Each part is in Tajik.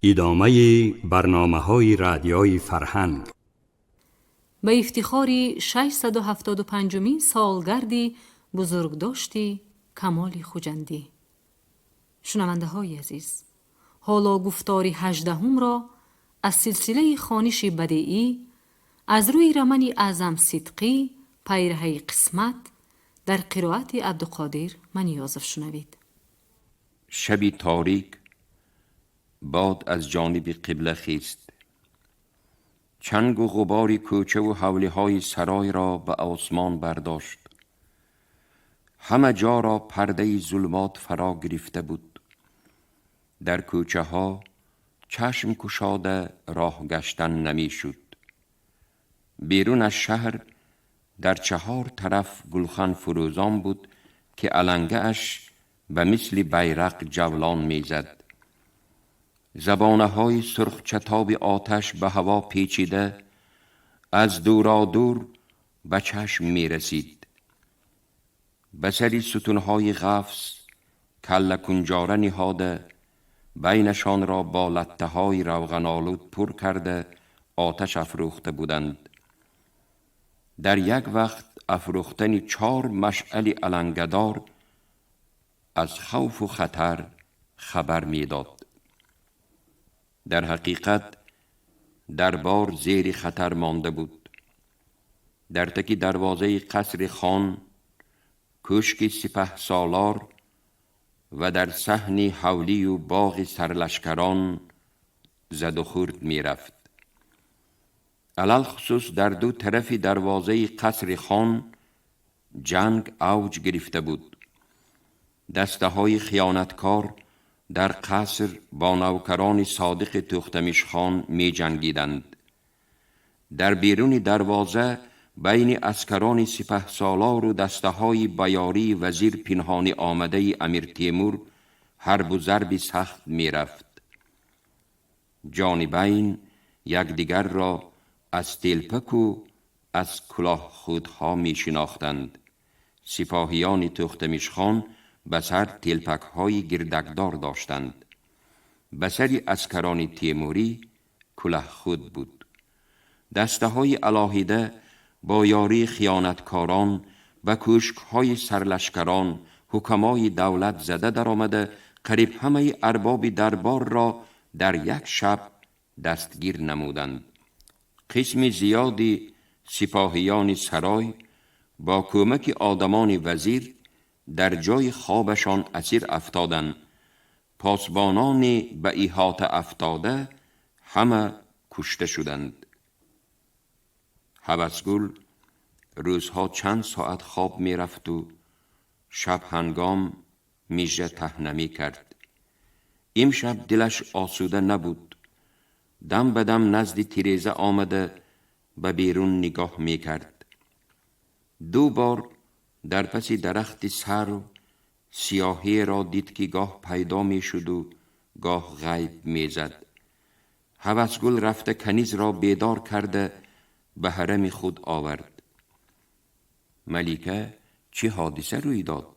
Идомаи барномаҳои Радиои Фарҳанг. Ба ифтихори 675-умин солгарди бузургдошти Камоли Хуҷандӣ. Шунавандаҳои азиз, ҳоло гуфтори 18-умро аз силсилаи хониши бадеӣ аз рӯи романи Аъзам Сидқӣ «Пайраҳаи қисмат» дар қироати Абдуқодир Маниёзов шунавед. Шаби торик, бод аз ҷониби қибла хист. Чангу ғубори кӯчаву ҳавлиҳои саройро ба осмон бардошт. Ҳама ҷоро пардаи зулмот фаро гирифта буд. Дар кӯчаҳо чашм кушода роҳ гаштан намешуд. Берун аз шаҳр дар чаҳор тараф гулхан фурӯзон буд, ки алангааш ба мисли байрақ ҷавлон мезад. Забонаҳои сурхчатоби оташ ба ҳаво печида аз дуродур ба чашм мерасид. Ба сари сутунҳои ғафс каллакунҷора ниҳода, байнашонро бо латтаҳои равғанолуд пур карда, оташ афрӯхта буданд. Дар як вақт афрӯхтани чор машъали алангадор аз хавфу хатар хабар медод. Дар ҳақиқат, дарбор зери хатар монда буд. Дар таки дарвозаи қасри хон, кӯшки сипаҳсолор ва дар саҳни ҳавлию боғи сарлашкарон задухӯрд мерафт. Алалхусус дар ду тарафи дарвозаи қасри хон ҷанг авҷ гирифта буд. Дастаҳои хиёнаткор дар қаср бо навкарони содиқи Тӯхтамишхон меҷангиданд. Дар беруни дарвоза байни аскарони сипаҳсолору дастаҳои ба ёрии вазир пинҳонӣ омадаи Амир Темур ҳарбу зарби сахт мерафт. Ҷонибайн якдигарро аз телпаку аз кулоҳхудҳо мешинохтанд. Сипоҳиёни Тӯхтамишхон ба сар телпакҳои гирдакдор доштанд. Ба сари аскарони темурӣ кулаҳхуд буд. Дастаҳои алоҳида бо ёрии хиёнаткорон ба кӯшкҳои сарлашкарон, ҳукамои давлат зада даромада, қариб ҳамаи арбоби дарборро дар як шаб дастгир намуданд. Қисми зиёди сипоҳиёни сарой бо кӯмаки одамони вазир дар ҷои хобашон асир афтоданд. Посбонони ба иҳота афтода ҳама кушта шуданд. Ҳавасгул рӯзҳо чанд соат хоб мерафту шаб ҳангом мижа таҳна мекард. Имшаб дилаш осуда набуд. Дам ба дам назди тиреза омада, ба берун нигоҳ мекард. Ду бор дар паси дарахти сарв сиёҳиеро дид, ки гоҳ пайдо мешуду гоҳ ғайб мезад. Ҳавасгул рафта канизро бедор карда, ба ҳарами худ овард. Малика, чӣ ҳодиса рӯй дод?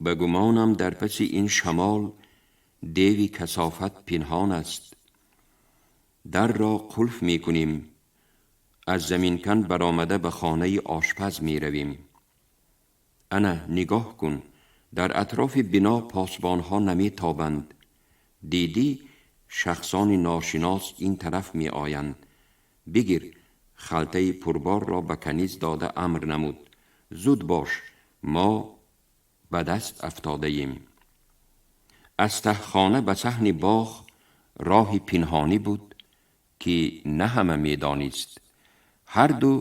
Ба гумонам, дар паси ин шамол деви касофат пинҳон аст. Дарро қулф мекунем, аз заминкан баромада, ба хонаи ошпаз меравем. Ана, нигоҳ кун, дар атрофи бино посбонҳо наметобанд. Дидӣ, шахсони ношинос ин тараф меоянд. Бигир. Халтаи пурборро ба каниз дода, амр намуд: «Зуд бош, мо ба даст афтодаем». Аз таҳхона ба саҳни боғ роҳи пинҳонӣ буд, ки на ҳама медонист. Ҳарду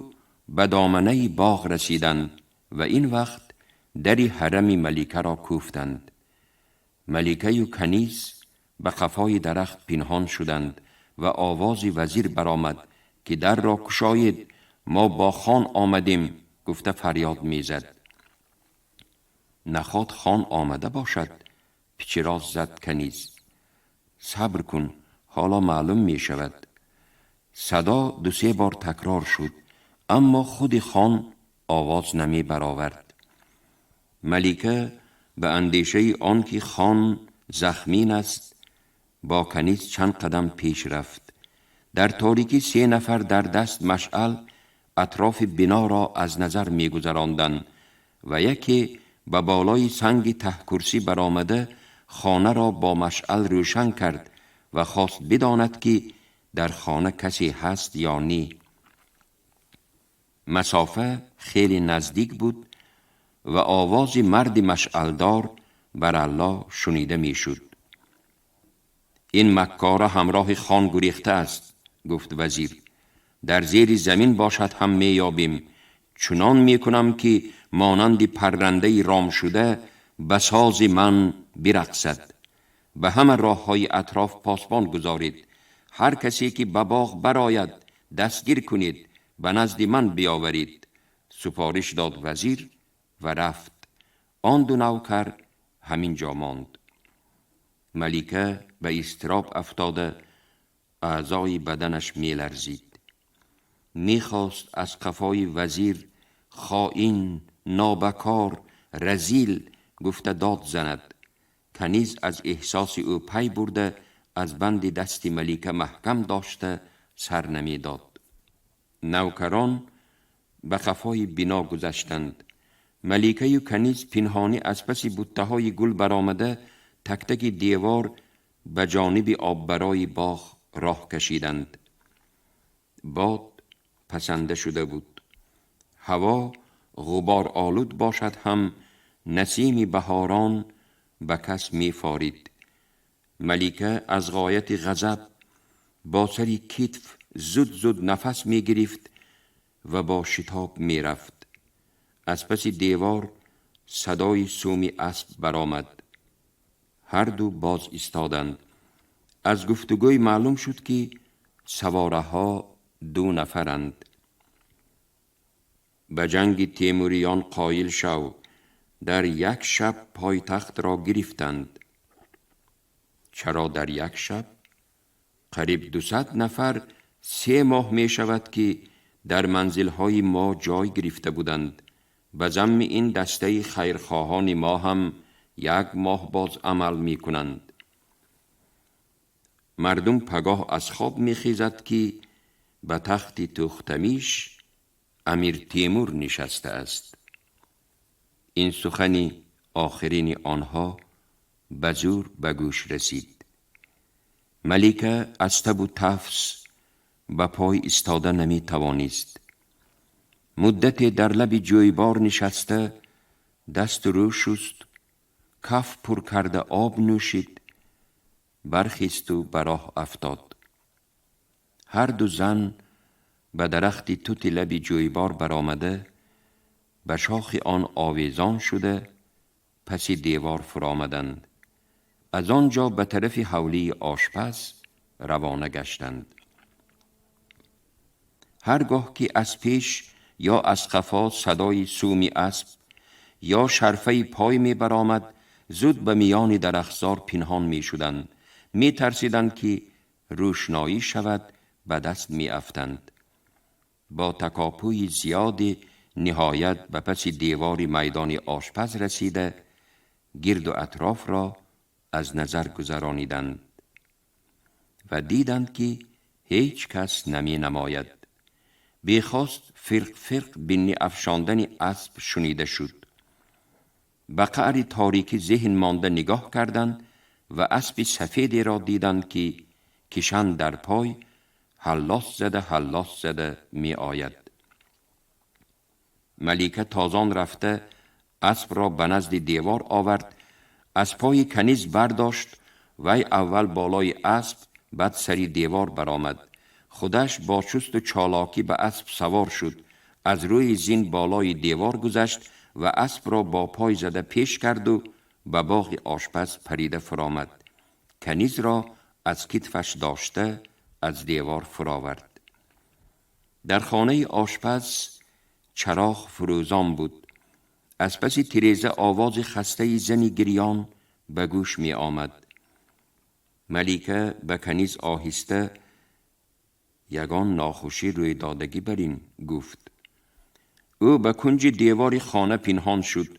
ба доманаи боғ расиданд ва ин вақт дари ҳарами маликаро кӯфтанд. Маликаю каниз ба қафои дарахт пинҳон шуданд ва овози вазир баромад, ки дарро кушоед, мо бо хон омадем, гуфта фарёд мезад. Наход хон омада бошад, пичироз зад каниз. Сабр кун, ҳоло маълум мешавад. Садо дусе бор такрор шуд, аммо худи хон овоз намебаровард. Малика ба андешаи он ки хон захмин аст, با کنیز چند قدم پیش رفت. در تاریکی 3 نفر در دست مشعل اطراف بنا را از نظر می‌گذراندند و یکی به بالای سنگ ته کرسی برآمده خانه را با مشعل روشن کرد و خواست بداند که در خانه کسی هست یا نی. مسافه خیلی نزدیک بود و آواز مرد مشعلدار بر الله شنیده میشد. این مکاره همراه خان گریخته است، گفت وزیر. در زیر زمین باشد هم میابیم. چنان میکنم که مانند پرنده رام شده به ساز من برقصد. به همه راه های اطراف پاسبان گذارید. هر کسی که به باغ براید دستگیر کنید، به نزد من بیاورید. سفارش داد وزیر و رفت. آن 2 نوکر همین جا ماند. ملیکه به اضطراب افتاده اعضای بدنش میلرزید. میخواست از قفای وزیر خائن، نابکار، رزیل گفته داد زند. کنیز از احساس او پی برده از بند دست ملیکه محکم داشته سر نمیداد. نوکران به قفای بنا گذشتند. ملیکه و کنیز پنهانی از پس بوته های گل برآمده تک تک دیوار به جانب آب برای باغ راه کشیدند. باد پسنده شده بود. هوا غبار آلود باشد هم نسیم بهاران به کس می فارید. ملیکه از غایت غضب با سری کتف زود زود نفس می گرفت و با شتاب می رفت. از پس دیوار صدای سومی اسب برآمد. هر دو باز ایستادند. از گفتگوی معلوم شد که سواره ها 2 نفرند. به جنگ تیموریان قایل شو. در یک شب پایتخت را گرفتند. چرا در یک شب؟ قریب 200 نفر 3 ماه می شود که در منزلهای ما جای گرفته بودند. به ضم این دسته خیرخواهان ما هم 1 ماه باز عمل می کنند. مردم پگاه از خواب می خیزد که به تخت تختمیش امیر تیمور نشسته است. این سخن آخرین آنها به زور به گوش رسید. ملیکه از تب و تفس به پای ایستاده نمی توانست. مدت در لب جویبار نشسته دست رو شست، کف پر کرده آب نوشید، برخیست و به راه افتاد. هر دو زن به درخت توت لب جویبار برآمده به شاخ آن آویزان شده پس دیوار فرآمدند. از آنجا به طرف حولی آشپز روانه گشتند. هرگاه که از پیش یا از قفا صدای سومی اسب یا شرفه پای می برآمد، زود به میان درختزار پنهان می شدند. می ترسیدند که روشنایی شود به دست می افتند. با تکاپوی زیاد نهایت به پس دیوار میدان آشپز رسیده گرد و اطراف را از نظر گذرانیدند و دیدند که هیچ کس نمی نماید. بیخواست فرق فرق بینی افشاندن اسب شنیده شد. به قعر تاریکی ذهن مانده نگاه کردند و اسب سفیدی را دیدند که کشان در پای هلاس زده هلاس زده می آید. ملیکه تازان رفته اسب را به نزد دیوار آورد، از پای کنیز برداشت. وی اول بالای اسب بعد سری دیوار برآمد. خودش با چست و چالاکی به اسب سوار شد. از روی زین بالای دیوار گذشت و اسب را با پای زده پیش کرد و به باغ آشپز پریده فرآمد. کنیز را از کتفش داشته از دیوار فرآورد. در خانه آشپز چراغ فروزان بود. از پس تریزه آواز خسته زنی گریان به گوش می آمد. ملیکه به کنیز آهسته یگان ناخوشی روی دادگی برین گفت. او به کنج دیوار خانه پنهان شد.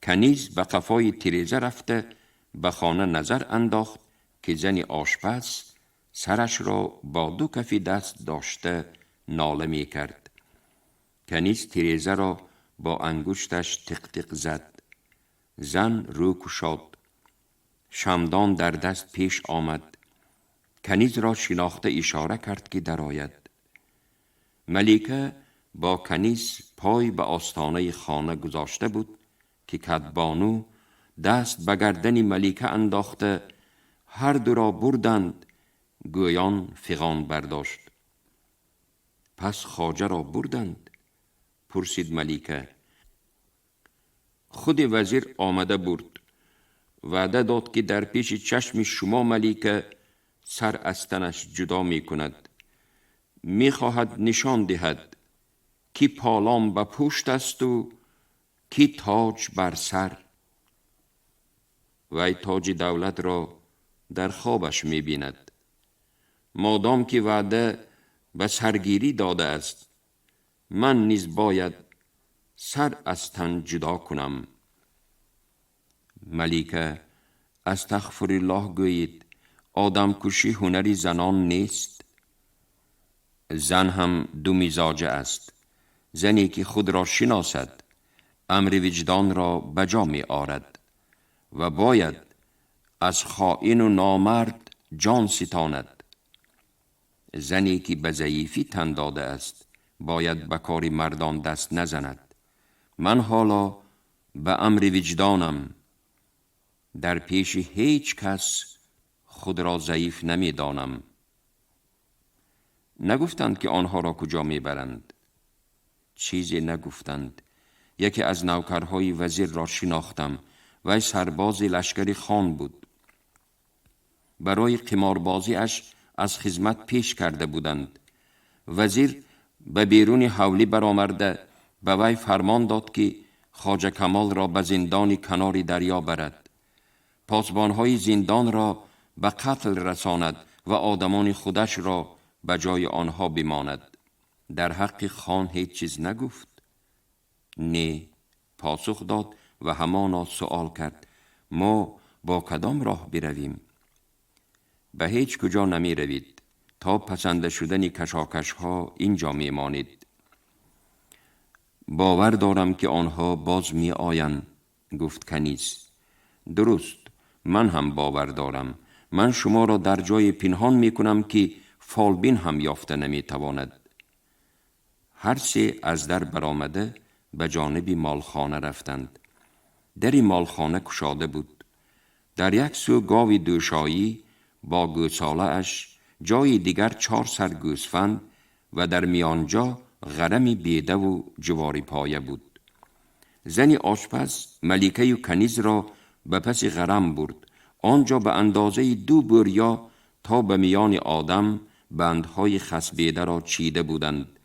کنیز به قفای تریزه رفته به خانه نظر انداخت. که زن آشپز سرش را با دو کف دست داشته ناله می کرد. کنیز تریزه را با انگشتش تق تق زد. زن رو کشاد. شمدان در دست پیش آمد. کنیز را شناخته اشاره کرد که درآید. ملیکه با کنیز پای به آستانه خانه گذاشته بود که کدبانو دست به گردن ملیکه انداخته هر دو را بردند، گویان فغان برداشت. پس خواجه را بردند؟ پرسید ملیکه. خود وزیر آمده برد. وعده داد که در پیش چشم شما ملیکه سر از تنش جدا می کند. می خواهد نشان دهد کی پالان به پشت است و کی تاج بر سر. وی تاج دولت را در خوابش می بیند. مادام که وعده به سرگیری داده است، من نیز باید سر از تن جدا کنم. ملیکه استغفر الله گویید، آدم کشی هنر زنان نیست. زن هم دو مزاجه است. زنی که خود را شناسد امر وجدان را بجا می آرد و باید از خائن و نامرد جان ستاند. زنی که به ضعیفی تن داده است باید به کار مردان دست نزند. من حالا به امر وجدانم، در پیش هیچ کس خود را ضعیف نمی دانم. نگفتند که آنها را کجا می برند. چیزی نگفتند. یکی از نوکرهای وزیر را شناختم. وی سرباز لشکر خان بود. برای قماربازیش از خدمت پیش کرده بودند. وزیر به بیرون حولی برآمده به وی فرمان داد که خواجه کمال را به زندان کنار دریا برد. پاسبانهای زندان را به قتل رساند و آدمان خودش را به جای آنها بماند. در حق خان هیچ چیز نگفت. نه، پاسخ داد و همانا سؤال کرد: ما با کدام راه برویم؟ به هیچ کجا نمی روید. تا پسنده شدن کشاکش ها اینجا می مانید. باور دارم که آنها باز می آیند، گفت کنیز. درست، من هم باور دارم. من شما را در جای پنهان می کنم که فالبین هم یافته نمی تواند. هر سه از در برآمده به جانب مالخانه رفتند. در مالخانه کشاده بود. در یک سو گاوی دوشایی با گوساله اش، جای دیگر 4 سر گوسفند و در میانجا غرمی بیده و جواری پایه بود. زنی آشپز ملیکه و کنیز را به پس غرم برد. آنجا به اندازه 2 بریا تا به میان آدم بندهای خسبیده را چیده بودند.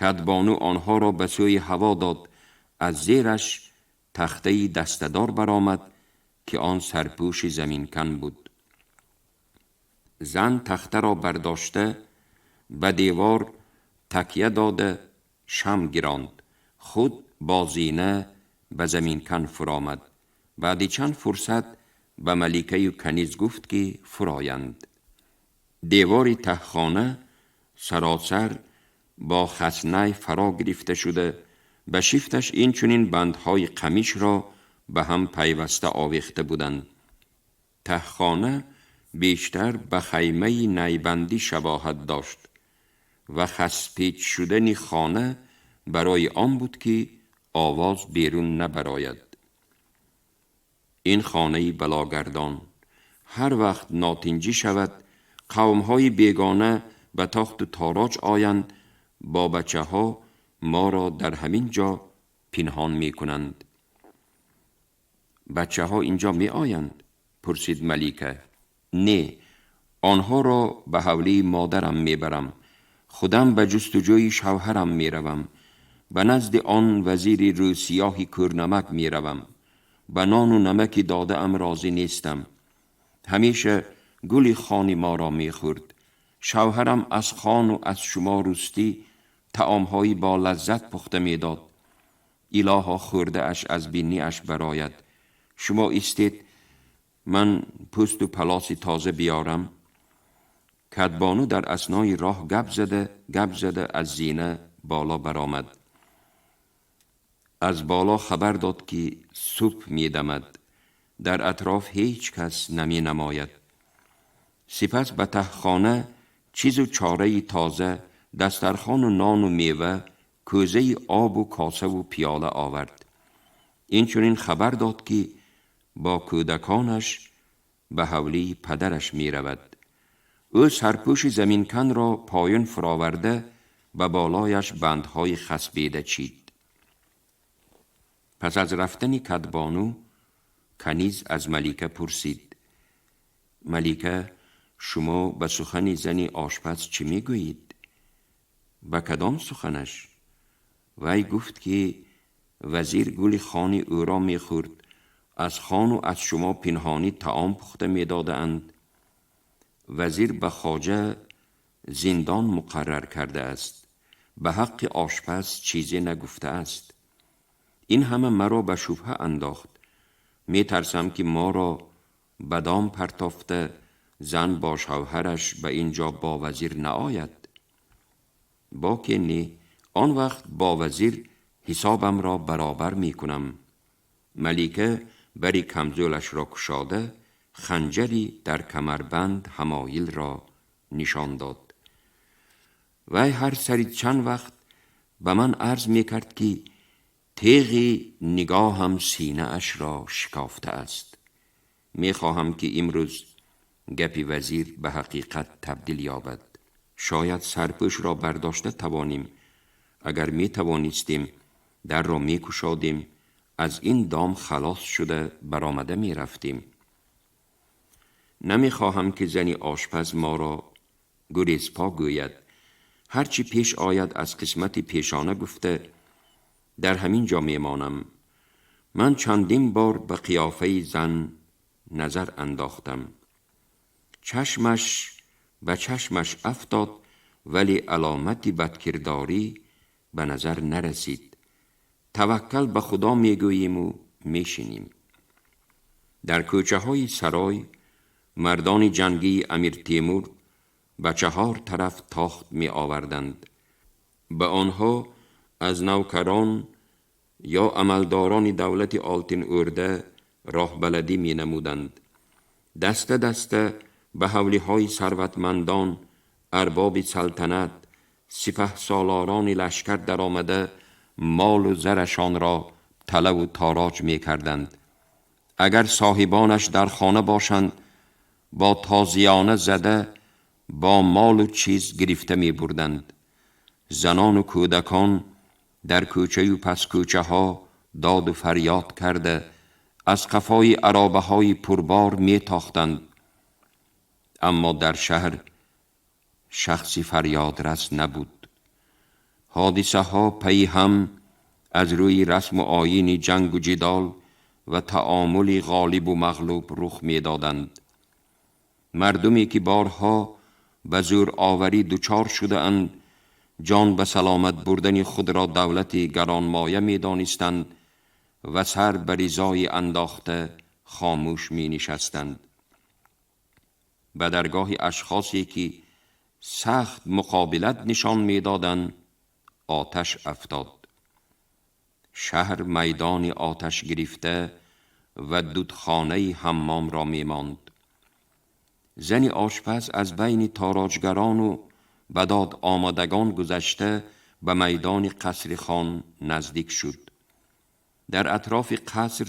کدبانو آنها را به سوی هوا داد. از زیرش تخته دستدار برآمد که آن سرپوش زمینکن بود. زن تخته را برداشته به دیوار تکیه داده شم گراند. خود با زینه به زمینکن فرآمد. بعد چند فرصت به ملیکه و کنیز گفت که فرایند. دیوار تهخانه سراسر با خسنه فرا گرفته شده، به شیفتش این چنین بندهای قمیش را به هم پیوسته آویخته بودند. تهخانه بیشتر به خیمه نیبندی شباهت داشت و خسپیچ شدن خانه برای آن بود که آواز بیرون نبراید. این خانه بلاگردان هر وقت ناتنجی شود، قومهای بیگانه به تاخت و تاراج آیند، با بچه ها ما را در همین جا پنهان می کنند. بچه ها اینجا می آیند؟ پرسید ملیکه. نه، آنها را به حولی مادرم می برم. خودم به جستجوی شوهرم می روم. به نزد آن وزیر روسیاهی کورنمک می روم. به نان و نمک داده ام راضی نیستم. همیشه گل خان ما را می خورد. شوهرم از خان و از شما روستی طعامهایی با لذت پخته می داد. الها خورده اش از بینی اش براید. شما ایستید، من پوست و پلاسی تازه بیارم. کدبانو در اثنای راه گپ زده گپ زده از زینه بالا برآمد. از بالا خبر داد که سوپ می دمد. در اطراف هیچ کس نمی نماید. سپس به تهخانه چیز و چاره تازه، دسترخوان و نان و میوه، کوزه آب و کاسه و پیاله آورد. این چنین خبر داد که با کودکانش به حولی پدرش می رود. او سرپوش زمینکن را پایین فراورده به بالایش بندهای خسبیده چید. پس از رفتن کدبانو، کنیز از ملیکه پرسید: ملیکه، شما به سخن زن آشپز چی می گویید؟ به کدام سخنش؟ وی گفت که وزیر گل خان او را می خورد، از خان و از شما پنهانی طعام پخته می دادند. وزیر به خواجه زندان مقرر کرده است. به حق آشپز چیزی نگفته است. این همه مرا به شبهه انداخت. می ترسم که ما را به دام پرتافته زن با شوهرش به اینجا با وزیر نآید. با که نه، آن وقت با وزیر حسابم را برابر می کنم. ملیکه بری کمزولش را کشاده خنجری در کمربند همایل را نشان داد. وی هر سری چند وقت به من عرض می کرد که تیغ نگاهم سینه اش را شکافته است. می خواهم که امروز گپی وزیر به حقیقت تبدیل یابد. شاید سرپوش را برداشته توانیم. اگر می توانستیم در را می کشادیم، از این دام خلاص شده برآمده می رفتیم. نمی خواهم که زنی آشپز ما را گریزپا گوید. هرچی پیش آید از قسمت پیشانه گفته در همین جا می مانم. من چندین بار به قیافه زن نظر انداختم. چشمش به چشمش افتاد، ولی علامت بدکرداری به نظر نرسید. توکل به خدا میگوییم و میشینیم. در کوچه های سرای مردان جنگی امیر تیمور به چهار طرف تاخت می آوردند. به آنها از نوکران یا عملداران دولت آلتین ارده راه بلدی می نمودند. دسته دسته به حولی های ثروتمندان، ارباب سلطنت، سپه سالاران لشکر در آمده مال و زرشان را تله و تاراج می کردند. اگر صاحبانش در خانه باشند با تازیانه زده با مال و چیز گرفته می بردند. زنان و کودکان در کوچه و پس کوچه ها داد و فریاد کرده از قفای عرابه های پربار می تاختند. اما در شهر شخصی فریاد رس نبود. حادثه ها پی هم از روی رسم و آیین جنگ و جدال و تعامل غالب و مغلوب رخ می دادند. مردمی که بارها به زور آوری دچار شده اند، جان به سلامت بردن خود را دولت گرانمایه می دانستند و سر به رضای انداخته خاموش می نشستند. به درگاه اشخاصی که سخت مقابلت نشان می دادند آتش افتاد. شهر میدان آتش گرفته و دودخانه حمام را می ماند. زن آشپز از بین تاراجگران و بداد آمدگان گذشته به میدان قصر خان نزدیک شد. در اطراف قصر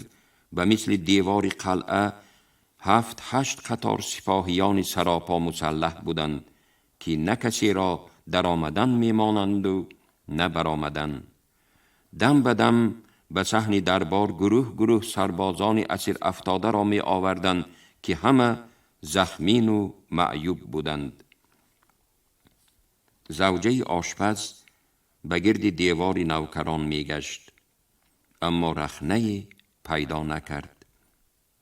به مثل دیوار قلعه 7-8 قطار سپاهیان سراپا مسلح بودند که نه کسی را در آمدن میمانند و نه برآمدن. دم به دم به صحن دربار گروه گروه سربازان اسیر افتاده را می آوردند که همه زخمین و معیوب بودند. زوجه آشپز به گرد دیوار نوکران می گشت، اما رخنه پیدا نکرد.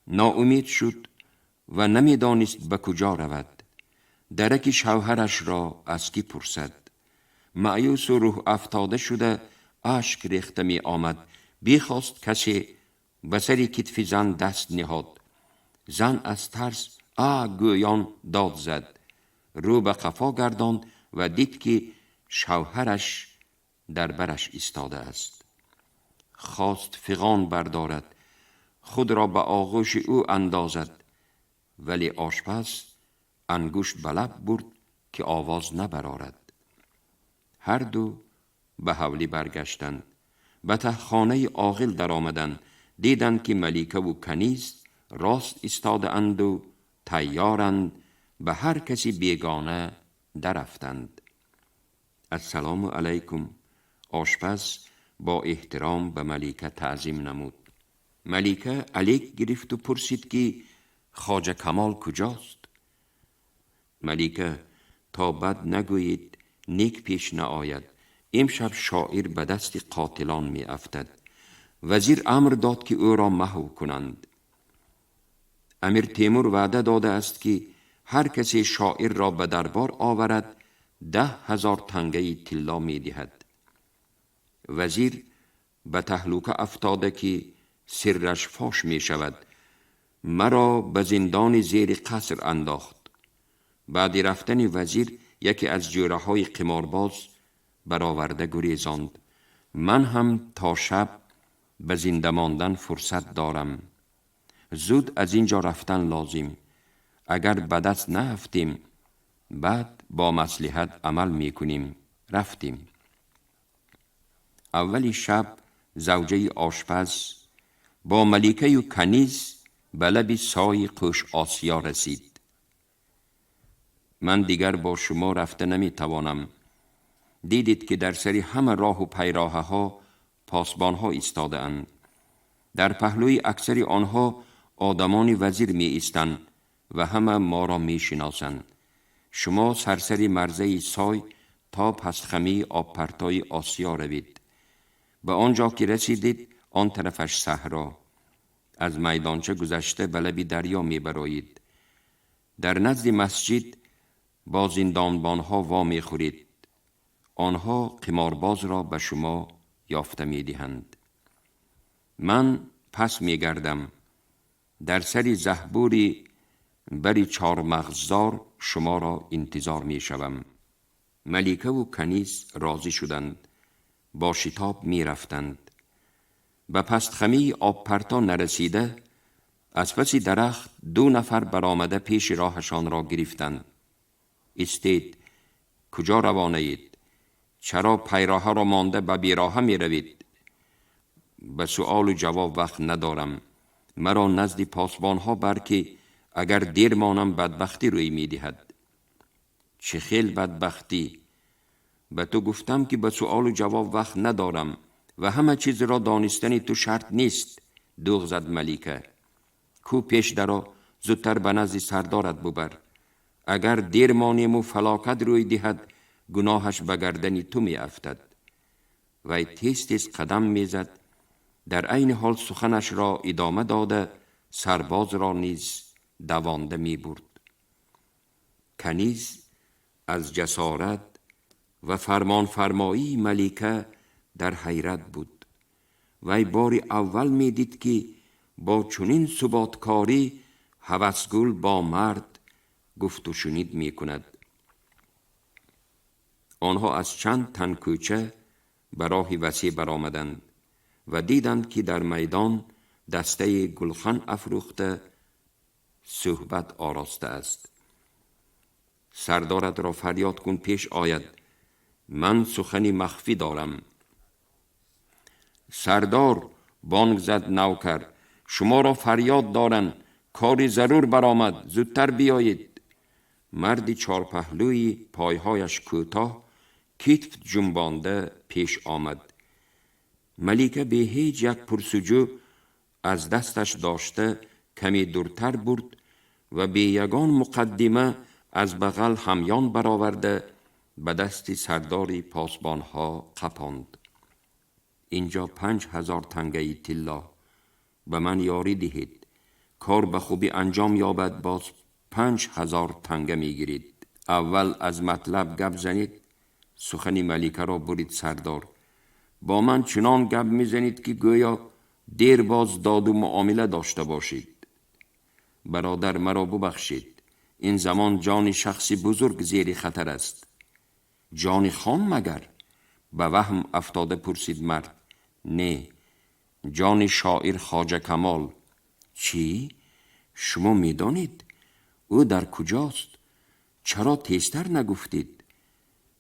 ناامید شد و نمیدانست به کجا رود. درک شوهرش را از کی پرسد؟ مایوس و روح افتاده شده اشک ریخته می آمد. بیخواست کسی به سر کتف زن دست نهاد. زن از ترس آ گویان داد زد. رو به قفا گرداند و دید که شوهرش در برش ایستاده است. خواست فغان بردارد، خود را به آغوش او اندازد، ولی آشپز انگشت به لب برد که آواز نبرارد. هر دو به حولی برگشتند. به تهخانه عاقل در آمدند. دیدند که ملیکه و کنیز راست ایستاده اند و تیارند به هر کسی بیگانه درفتند. السلام علیکم. آشپز با احترام به ملیکه تعظیم نمود. ملیکه علیک گرفت و پرسید که خواجه کمال کجاست؟ ملیکه تا بد نگویید نیک پیش نآید. امشب شاعر به دست قاتلان می افتد. وزیر امر داد که او را محو کنند. امیر تیمور وعده داده است که هر کسی شاعر را به دربار آورد 10,000 تنگه طلا می دهد. وزیر به تهلوکه افتاده که سرش فاش می شود. مرا به زندان زیر قصر انداخت. بعد رفتن وزیر یکی از جوره های قمارباز برآورده گریزاند. من هم تا شب به زنده ماندن فرصت دارم. زود از اینجا رفتن لازم. اگر به دست نهفتیم بعد با مصلحت عمل میکنیم. رفتیم. اولی شب زوجه آشپز با ملیکه و کنیز به لب سای قوش آسیا رسید. من دیگر با شما رفته نمی توانم. دیدید که در سری همه راه و پیراهه ها پاسبان ها ایستاده اند. در پهلوی اکثر آنها آدمان وزیر می ایستند و همه ما را می شناسند. شما سرسری مرزه سای تا پسخمی آب پرتای آسیا روید. به آنجا که رسیدید آن طرفش صحرا. از میدانچه گذشته به لب دریا می برایید. در نزد مسجد با زندانبانها وا می خورید. آنها قمارباز را به شما یافته می دهند. من پس می گردم. در سر زهبوری بری چارمغزدار شما را انتظار می شوم. ملیکه و کنیز راضی شدند. با شتاب می رفتند. به پستخمی آب پرتا نرسیده از پس درخت 2 نفر برآمده پیش راهشان را گرفتند. استید، کجا روانه اید؟ چرا پیراهه را مانده به بیراهه می روید؟ به سؤال و جواب وقت ندارم. مرا نزد پاسبان ها بر که اگر دیر مانم بدبختی روی می دهد. چه خیل بدبختی! به تو گفتم که به سؤال و جواب وقت ندارم و همه چیز را دانستن تو شرط نیست. دوغ زد ملیکه. کو پیش درا، زودتر به نزد سردارت ببر. اگر دیر مانیم و فلاکت روی دهد گناهش به گردن تو می افتد. وی تیز تیز قدم می زد. در عین حال سخنش را ادامه داده سرباز را نیز دوانده می برد. کنیز از جسارت و فرمان فرمایی ملیکه در حیرت بود. وی بار اول می دید که با چنین ثباتکاری هوسگل با مرد گفت و شنید می کند. آنها از چند تن کوچه به راه وسیع برآمدند و دیدند که در میدان دسته گلخن افروخته صحبت آراسته است. سردارت را فریاد کن پیش آید، من سخنی مخفی دارم. سردار، بانگ زد نوکر، شما را فریاد دارند، کاری ضرور برآمد، زودتر بیایید. مردی چارپهلوی پایهایش کوتاه کتف جنبانده پیش آمد. ملیکه به هیچ یک پرسجو از دستش داشته کمی دورتر برد و به یگان مقدمه از بغل همیان برآورده به دست سردار پاسبانها قپاند. اینجا 5000 تنگه طلا، به من یاری دهید، کار به خوبی انجام یابد باز 5000 تنگه میگیرید. اول از مطلب گپ زنید. سخن ملیکه را برید سردار. با من چنان گپ میزنید که گویا دیر باز داد و معامله داشته باشید. Бародар, маро бубахшед. Ин замон ҷони шахси бузург зери хатар аст. Ҷони хон магар? Ба ваҳм афтода пурсид мард. Не, ҷони шоир Хоҷа Камол. Чӣ? Шумо медонед? Ӯ дар куҷост? Чаро тезтар нагуфтед?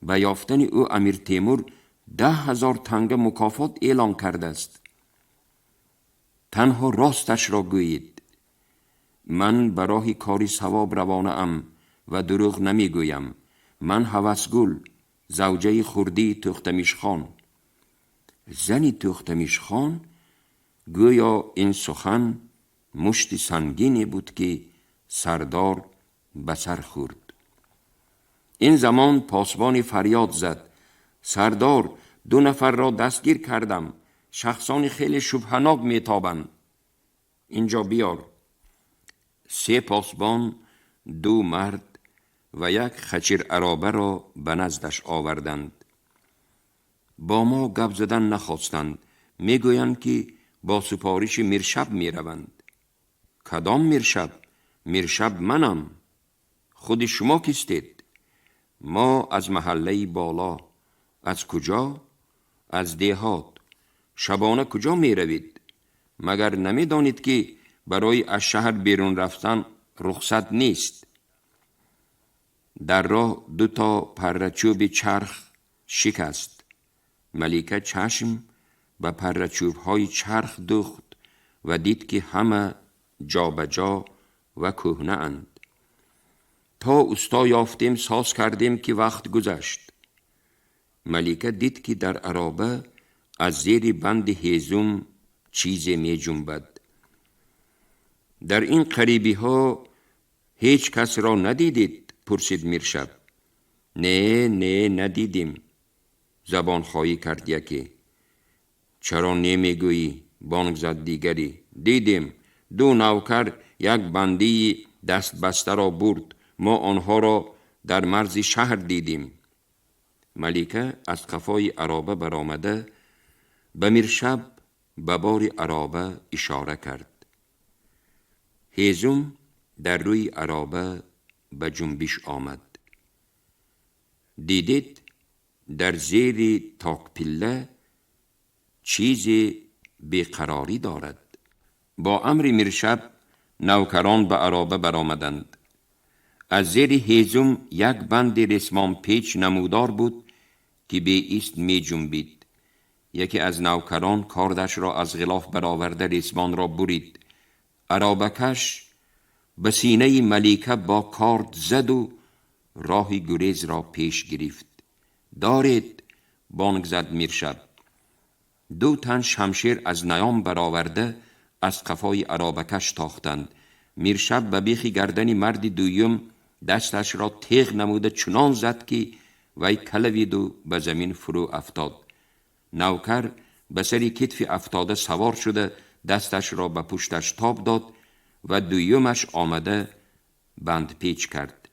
Ба ёфтани ӯ Амир Темур 10,000 танга мукофот эълон кардааст. Танҳо росташро гӯед. Ман ба роҳи кори савоб равонаам ва дурӯғ намегӯям. Ман Ҳавасгул, завҷаи хурдии Тӯхтамишхон. Зани Тӯхтамишхон? Гӯё ин сухан мушти сангине буд, ки сардор ба сар хӯрд. Ин замон посбони фарёд зад: сардор, ду нафарро дастгир кардам. Шахсони хеле шубҳанок метобанд. Инҷо биёр. Се посбон, ду мард ва як хачир аробаро ба наздаш оварданд. Бо мо гап задан нахостанд. Мегӯянд, ки бо супориши Миршаб мераванд. Кадом Миршаб? Миршаб манам. Худи шумо кистед? Мо аз маҳаллаи боло. Аз куҷо? Аз деҳот. Шабона куҷо меравед? Магар намедонед, ки барои аз шаҳр берун рафтан рухсат нест? Дар роҳ ду то паррачӯби чарх шикаст. Малика чашм ба паррачӯбҳои чарх духт ва дид, ки ҳама ҷобаҷо ва кӯҳнаанд. То усто ёфтем, соз кардем, ки вақт гузашт. Малика дид, ки дар ароба аз зери банди ҳезум чизе меҷунбад. Дар ин қарибиҳо ҳеҷ касро надидед? Пурсид Миршаб. Не, не, надидем, забонхоҳӣ кард яке. Чаро немегӯӣ? Бонг зад дигаре. Дидем, ду навкар як бандии дастбастаро бурд. Мо онҳоро дар марзи шаҳр дидем. Малика аз қафои ароба баромада, ба Миршаб ба бори ароба ишора кард. Ҳезум дар рӯи ароба ба ҷунбиш омад. Дидед, дар зери токпилла чизе беқарорӣ дорад. Бо амри Миршаб навкарон ба ароба баромаданд. Аз зери ҳезум як банди ресмонпеч намудор буд, ки беист меҷунбид. Яке аз навкарон кордашро аз ғилоф бароварда, ресмонро бурид. Аробакаш ба синаи Малика бо корд заду роҳи гурезро пеш гирифт. Доред! Бонг зад Миршаб. Ду тан шамшер аз наём бароварда, аз қафои аробакаш тохтанд. Миршаб ба бехи гардани марди дуюм дасташро теғ намуда, чунон зад, ки вай калавиду ба замин фурӯ афтод. Навкар ба сари китфи афтода савор шуда, дасташро ба пушташ тоб дод ва дуюмаш омада бандпеч кард.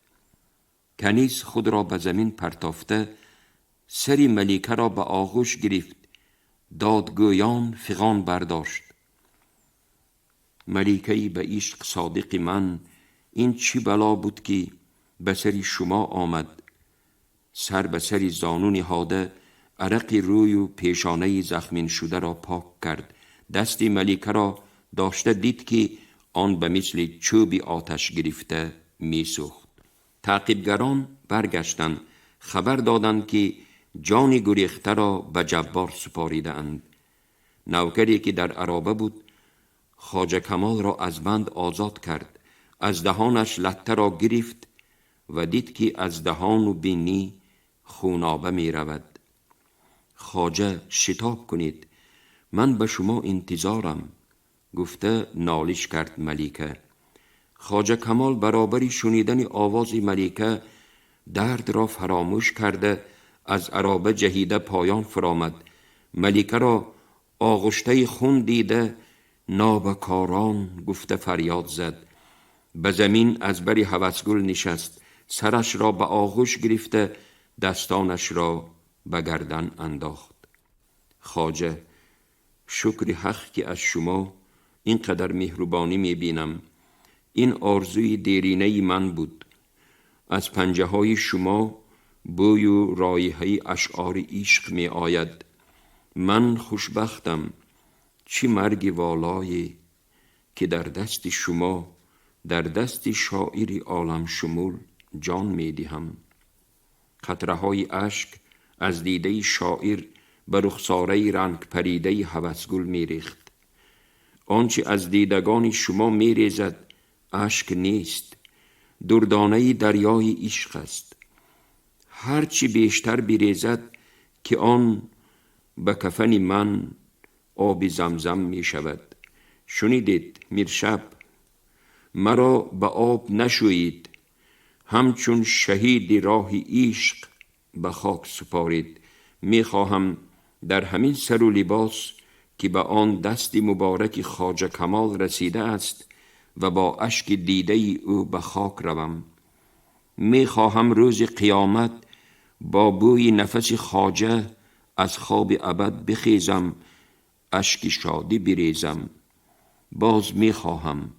Каниз худро ба замин партофта, сари Маликаро ба оғӯш гирифт, додгӯён фиғон бардошт: Маликаи ба ишқ содиқи ман, ин чӣ бало буд, ки ба сари шумо омад? Сар ба сари зону ниҳода, арақи рӯю пешонаи захминшударо пок кард. Дасти Маликаро дошта, дид, ки он ба мисли чӯби оташ гирифта месӯхт. Таъқибгарон баргаштанд, хабар доданд, ки ҷони гурехтаро ба Ҷаббор супоридаанд. Навкаре, ки дар ароба буд, Хоҷа Камолро аз банд озод кард, аз даҳонаш латтаро гирифт ва дид, ки аз даҳону бинӣ хуноба меравад. Хоҷа, шитоб кунед, ман ба шумо интизорам, гуфта нолиш кард Малика. Хоҷа Камол баробари шунидани овози Малика дардро фаромӯш карда, аз ароба ҷаҳида поён фуромад. Маликаро оғуштаи хун дида, нобакорон гуфта фарёд зад. Ба замин аз бари Ҳавасгул нишаст, сарашро ба оғӯш гирифта, дастонашро ба гардан андохт. Хоҷа, шукри ҳақ, ки аз шумо ин қадар меҳрубонӣ мебинам. این آرزوی دیرینه من بود. از پنجه های شما بوی و رایحه اشعار عشق می آید. من خوشبختم، چی مرگ والایی که در دست شما، در دست شاعر عالم شمول جان می دهم. قطره های اشک از دیده شاعر به رخساره رنگ پریده هوسگل می ریخت. آنچه از دیدگان شما می ریزد اشک نیست، دردانه دریای عشق است. هرچی بیشتر بریزد که آن به کفن من آب زمزم می شود. شنیدید میرشب، مرا به آب نشویید، همچون شهید راه عشق به خاک سپارید. می خواهم در همین سر و لباس که به آن دست مبارک خواجه کمال رسیده است و با اشک دیده او به خاک روم. می خواهم روز قیامت با بوی نفس خواجه از خواب ابد بخیزم، اشک شادی بریزم. باز می خواهم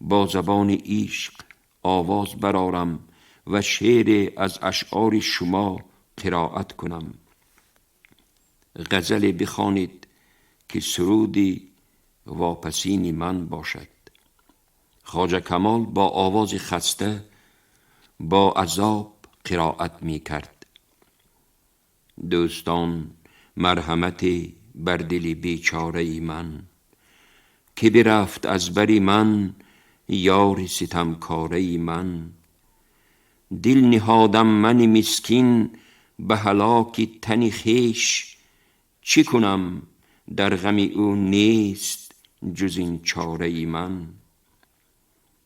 با زبان عشق آواز برارم و شعر از اشعار شما قرائت کنم. غزل بخوانید که سرودی واپسین من باشد. خواجه کمال با آواز خسته با عذاب قرائت می کرد. دوستان مرحمت بر دل بیچاره من، که برفت از بر من یار ستمکاره من. دل نهادم من مسکین به هلاک تن خویش، چه کنم در غم او نیست جز این چاره من.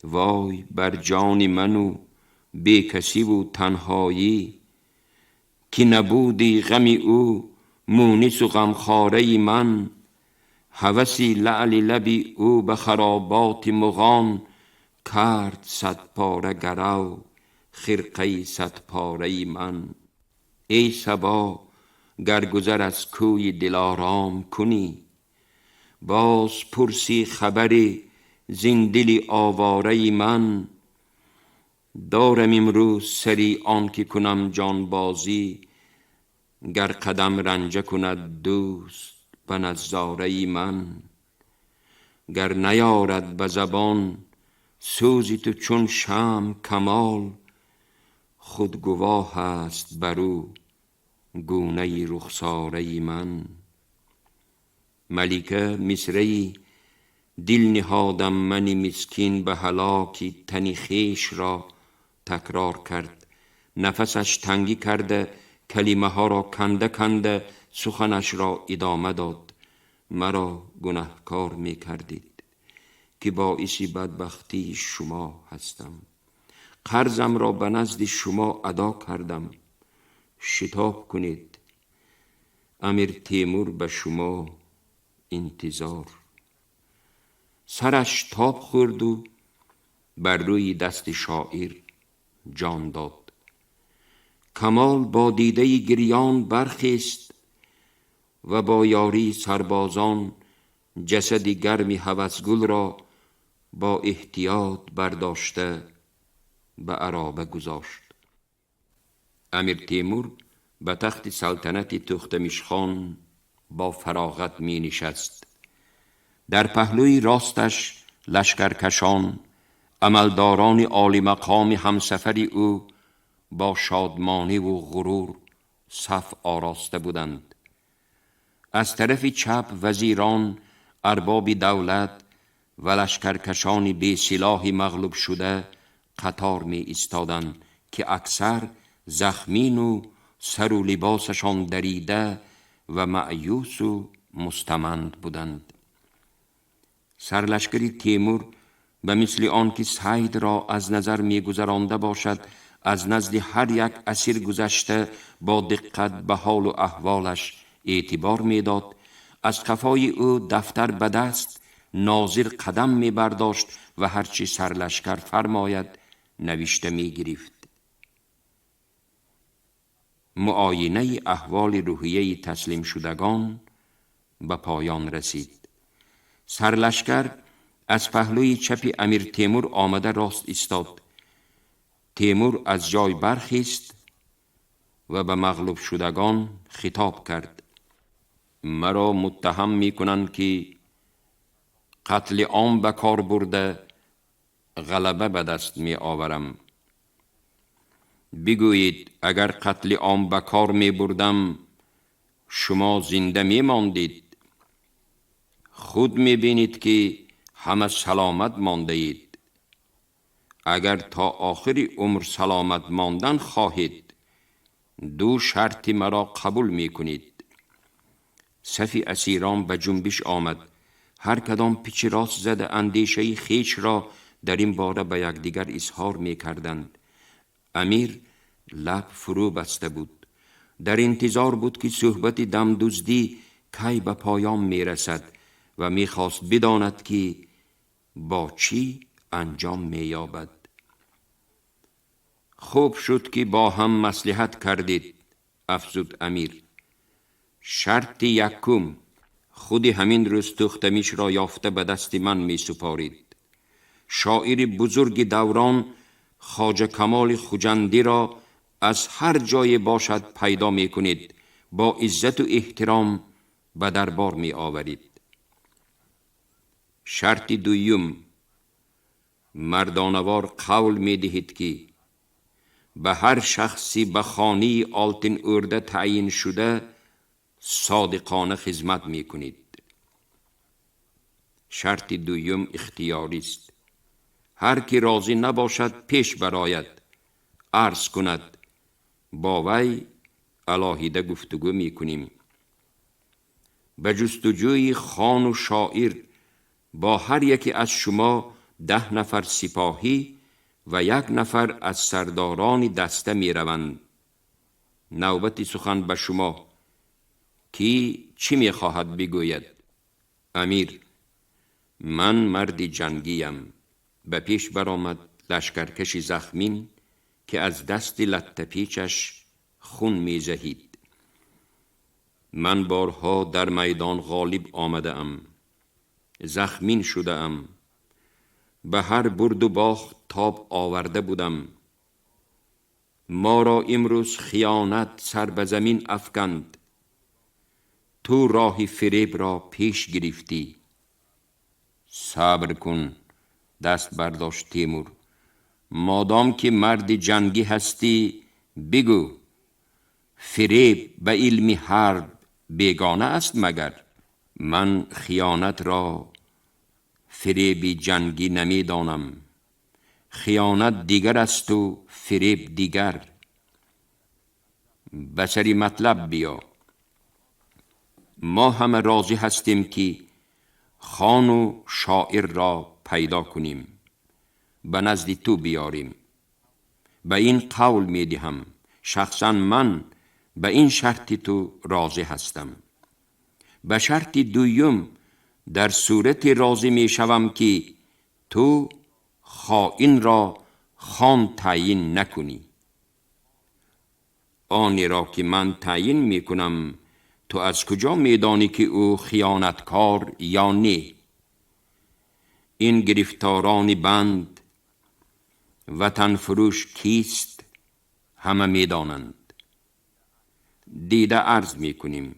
وای بر جان من و بی کسی و تنهایی، که نبودی غم او مونس و غمخواره من. هوس لعل لب او به خرابات مغان، کرد صد پاره گرو خرقه صد پاره من. ای صبا گر گذر از کوی دلارام کنی، باز پرسی خبر زین دل آواره من. دارم امروز سری آن که کنم جان بازی، گر قدم رنجه کند دوست به نظاره من. گر نیارد به زبان سوزی تو چون شمع کمال، خود گواه است بر او گونه رخساره من. ملیکه مصرعی دل نهادم من مسکین به هلاک تن خویش را تکرار کرد. نفسش تنگی کرده کلمه ها را کنده کنده سخنش را ادامه داد. مرا گنهکار می کردید که باعث بدبختی شما هستم. قرضم را به نزد شما ادا کردم. شتاب کنید، امیر تیمور به شما انتظار. سرش تاب خورد و بر روی دست شاعر جان داد. کمال با دیده گریان برخیست و با یاری سربازان جسد گرم هوسگل را با احتیاط برداشته به عرابه گذاشت. امیر تیمور به تخت سلطنت توختمیش خان با فراغت می نشست. در پهلوی راستش لشکرکشان، عملداران عالی مقام همسفر او با شادمانی و غرور صف آراسته بودند. از طرف چپ وزیران، ارباب دولت و لشکرکشان بی سلاح مغلوب شده قطار می ایستادند که اکثر زخمین و سر و لباسشان دریده و مأیوس و مستمند بودند. سرلشکر تیمور به مثل آن که صید را از نظر می گذرانده باشد، از نزد هر یک اسیر گذشته با دقت به حال و احوالش اعتبار می داد. از قفای او دفتر به دست ناظر قدم می برداشت و هرچی سرلشکر فرماید نوشته می گرفت. معاینه احوال روحیه تسلیم شدگان به پایان رسید. سرلشکر Аз паҳлӯи чапи Амир Темур омада рост истод. Темур аз ҷой бархест ва ба мағлуб шудагон хитоб кард: маро муттаҳам мекунанд, ки қатли ом ба кор бурда ғалаба ба даст меоварам. Бигӯед, агар қатли ом ба кор мебурдам, шумо зинда мемондед? Худ мебинед, ки ҳама саломат мондаед. Агар то охири умр саломат мондан хоҳед, ду шарти маро қабул мекунед. Сафи асирон ба ҷунбиш омад. Ҳар кадом пичи рост зада андешаи хешро дар ин бора ба якдигар изҳор мекарданд. Амир лаб фурӯ баста буд. Дар интизор буд, ки суҳбати дамдуздӣ кай ба поён мерасад ва мехост бидонад, ки бо чӣ анҷом меёбад. Хуб шуд, ки бо ҳам маслиҳат кардед, афзуд амир. Шарти якум: худи ҳамин рӯз Тӯхтамишро ёфта ба дасти ман месупоред. Шоири бузурги даврон Хоҷа Камоли Хуҷандиро аз ҳар ҷое бошад пайдо мекунед, бо иззату эҳтиром ба дарбор меоваред. Шарти дуюм: мардонавор қавл медиҳед, ки ба ҳар шахси ба хонии Олтин Ӯрда таъйин шуда содиқона хизмат мекунед. Шарти дуюм ихтиёрист. Ҳар ки розӣ набошад, пеш барояд, арз кунад, бо вай алоҳида гуфтугӯ мекунем. Ба ҷустуҷӯи хону шоир бо ҳар яке аз шумо 10 нафар сипоҳӣ ва як нафар аз сардорони даста мераванд. Навбати сухан ба шумо. Ки чӣ мехоҳад бигӯяд? Амир: ман марди ҷангиям. Ба пеш баромад лашкаркаши захмин, ки аз дасти латтапечаш хун мезаҳид. Ман борҳо дар майдон ғолиб омадаам, захмин шудаам, ба ҳар бурду бохт тоб оварда будам. Моро имрӯз хиёнат сар ба замин афканд. Ту роҳи фиребро пеш гирифтӣ. Сабр кун, даст бардошт Темур. Модом ки марди ҷангӣ ҳастӣ, бигӯ, фиреб ба илми ҳарб бегона аст магар? Ман хиёнатро фиреби ҷангӣ намедонам. Хиёнат дигар асту фиреб дигар. Ба сари матлаб биё. Мо ҳама розӣ ҳастем, ки хону шоирро пайдо кунем, ба назди ту биёрем. Ба ин қавл медиҳам, шахсан ман ба ин шарти ту розӣ ҳастам. Ба шарти дуюм дар сурате розӣ мешавам, ки ту хоинро хон таъйин накунӣ. Онеро ки ман таъйин мекунам, ту аз куҷо медонӣ, ки ӯ хиёнаткор ё не? Ин гирифторони банд ватанфурӯш кист, ҳама медонанд. Дида арз мекунем,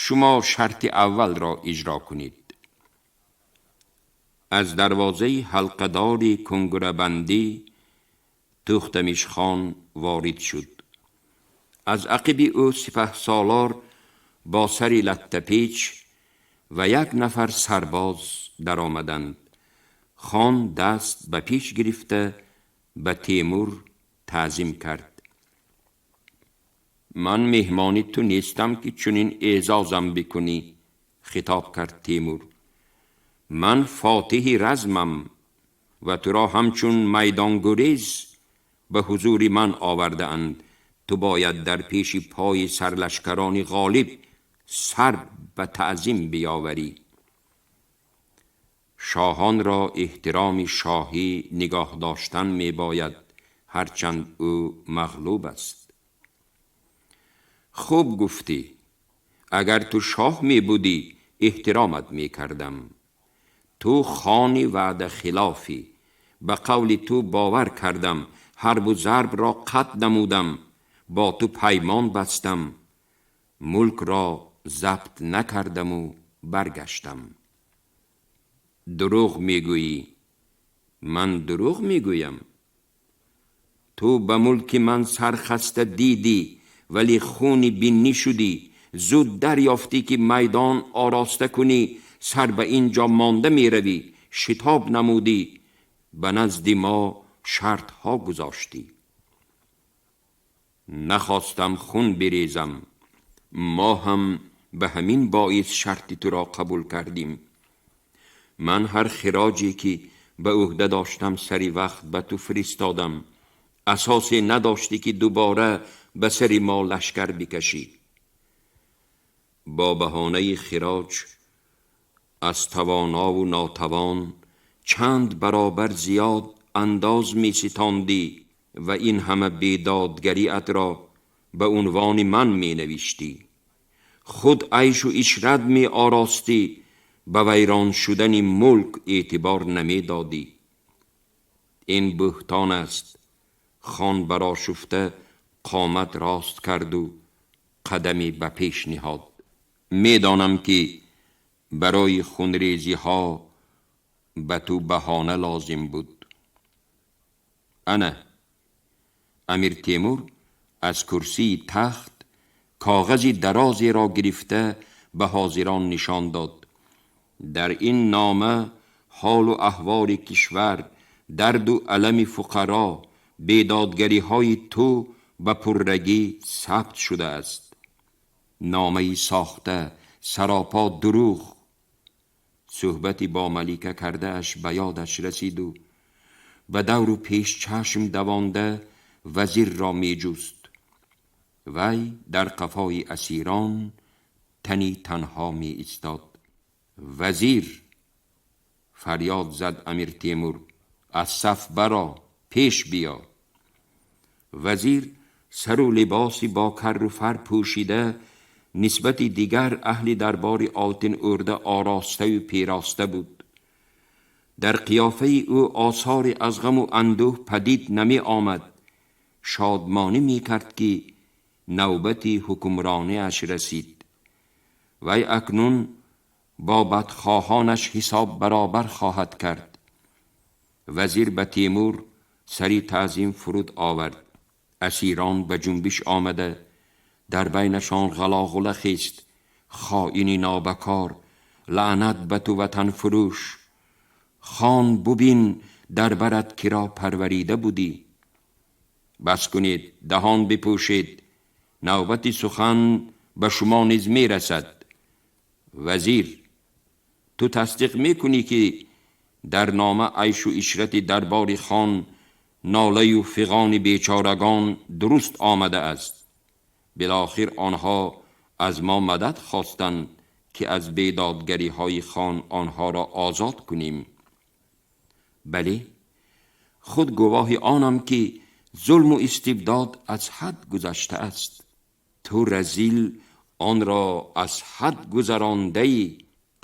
шумо шарти аввалро иҷро кунед. Аз дарвозаи ҳалқадори кунгурабандӣ Тӯхтамишхон ворид шуд. Аз ақиби ӯ сипаҳсолор бо сари латтапеч ва як нафар сарбоз даромаданд. Хон даст ба пеш гирифта ба Темур таъзим кард. Ман меҳмони ту нестам, ки чунин эъзозам бикунӣ, хитоб кард Темур. Ман фотиҳи размам ва туро ҳамчун майдонгурез ба ҳузури ман овардаанд. Ту бояд дар пеши пои сарлашкарони ғолиб сар ба таъзим биёварӣ. Шоҳонро эҳтироми шоҳӣ нигоҳ доштан мебояд, ҳарчанд ӯ мағлуб аст. Хуб гуфтӣ, агар ту шоҳ мебудӣ, эҳтиромат мекардам. Ту хони ваъдахилофӣ. Ба қавли ту бовар кардам, ҳарбу зарб ро қатъ намудам, бо ту паймон бастам, мулкро забт накардаму баргаштам. Дурӯғ мегӯӣ. Ман дурӯғ мегӯям? Ту ба мулки ман сархаста дидӣ, вале хуни бинӣ шудӣ. Зуд дарёфтӣ, ки майдон ороста кунӣ, сар ба ин ҷо монда меравӣ. Шитоб намудӣ, ба назди мо шартҳо гузоштӣ. Нахостам хун бирезам. Мо ҳам ба ҳамин боис шарти туро қабул кардем. Ман ҳар хироҷе ки ба ӯҳда доштам, сари вақт ба ту фиристодам. Асосе надоштӣ, ки дубора ба сари мо лашкар бикашӣ. Бо баҳонаи хироҷ аз тавонову нотавон чанд баробар зиёд андоз меситондӣ ва ин ҳама бедодгариатро ба унвони ман менавиштӣ. Худ айшу ишрат меоростӣ, ба вайрон шудани мулк эътибор намедодӣ. Ин буҳтон аст. Хон барошуфта қомат рост карду қадаме ба пеш ниҳод. Медонам, ки барои хунрезиҳо ба ту баҳона лозим буд. Ана Амир Темур аз курсии тахт коғази дарозеро гирифта ба ҳозирон нишон дод. Дар ин нома ҳолу аҳволи кишвар, дарду алами фуқаро, бедодгариҳои ту ба пуррагӣ сабт шудааст. Номаи сохта, саропо дурӯғ. Суҳбати бо малика кардааш ба ёдаш расиду ба давру пеш чашм давонда вазирро меҷуст. Вай дар қафои асирон тани танҳо меистод. «Вазир!» фарёд зад Амир Темур. «Аз саф баро, пеш биё!» Вазир сару либоси бо карру фар пӯшида, нисбати дигар аҳли дарбори Олтин Ӯрда оростаю пироста буд. Дар қиёфаи ӯ осоре аз ғаму андӯҳ падид намеомад. Шодмонӣ мекард, ки навбати ҳукмрониаш расид. Вай акнун бо бадхоҳонаш ҳисоб баробар хоҳад кард. Вазир ба Темур сари таъзим фуруд овард. Асирон ба ҷунбиш омада, дар байнашон ғалоғула хест. «Хоини нобакор! Лаънат ба ту, ватанфурӯш! Хон, бубин, дар барат киро парварида будӣ!» «Бас кунед, даҳон бипӯшед! Навбати сухан ба шумо низ мерасад. Вазир, ту тасдиқ мекунӣ, ки дар нома айшу ишрати дарбори хон, нолаю фиғони бечорагон дуруст омадааст? Билохир онҳо аз мо мадад хостанд, ки аз бедодгариҳои хон онҳоро озод кунем. Бале, худ гувоҳи онам, ки зулму истибдод аз ҳад гузаштааст. Ту, разил, онро аз ҳад гузарондаӣ.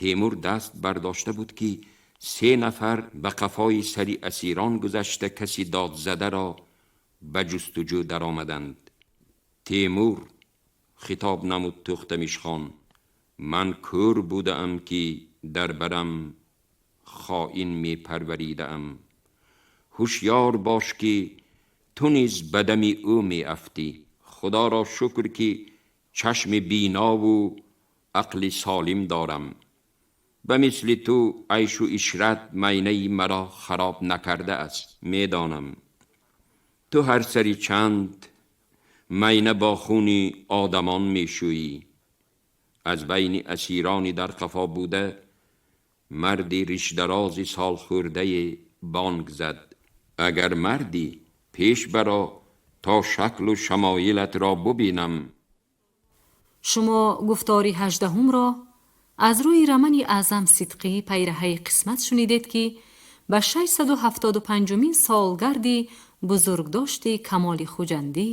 Темур даст бардошта буд, ки се нафар ба қафои сари асирон гузашта, каси додзадаро ба ҷустуҷӯ даромаданд. «Темур!» хитоб намуд Тӯхтамишхон. «Ман кӯр будаам, ки дар барам хоин мепарваридаам. Ҳушёр бош, ки ту низ ба дами ӯ меафтӣ. Худоро шукр, ки чашми бинову ақли солим дорам. Ба мисли ту айшу ишрат майнаи маро хароб накардааст. Медонам, ту ҳар сари чанд майна бо хуни одамон мешӯӣ.» Аз байни асирони дар қафо буда марди ришдарози солхӯрдае бонг зад: «Агар мардӣ, пеш баро, то шаклу шамоилатро бубинам!» Шумо гуфтори 18-ҳумро аз рӯи романи Аъзам Сидқӣ «Пайраҳаи қисмат» шунидед, ки ба 675-умин солгарди бузургдошти Камоли Хуҷандӣ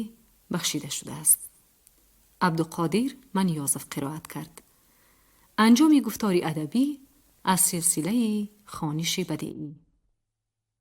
бахшида шудааст. Абдуқодир Маниёзов қироат кард. Анҷоми гуфтори адабӣ аз силсилаи Хониши бадеӣ.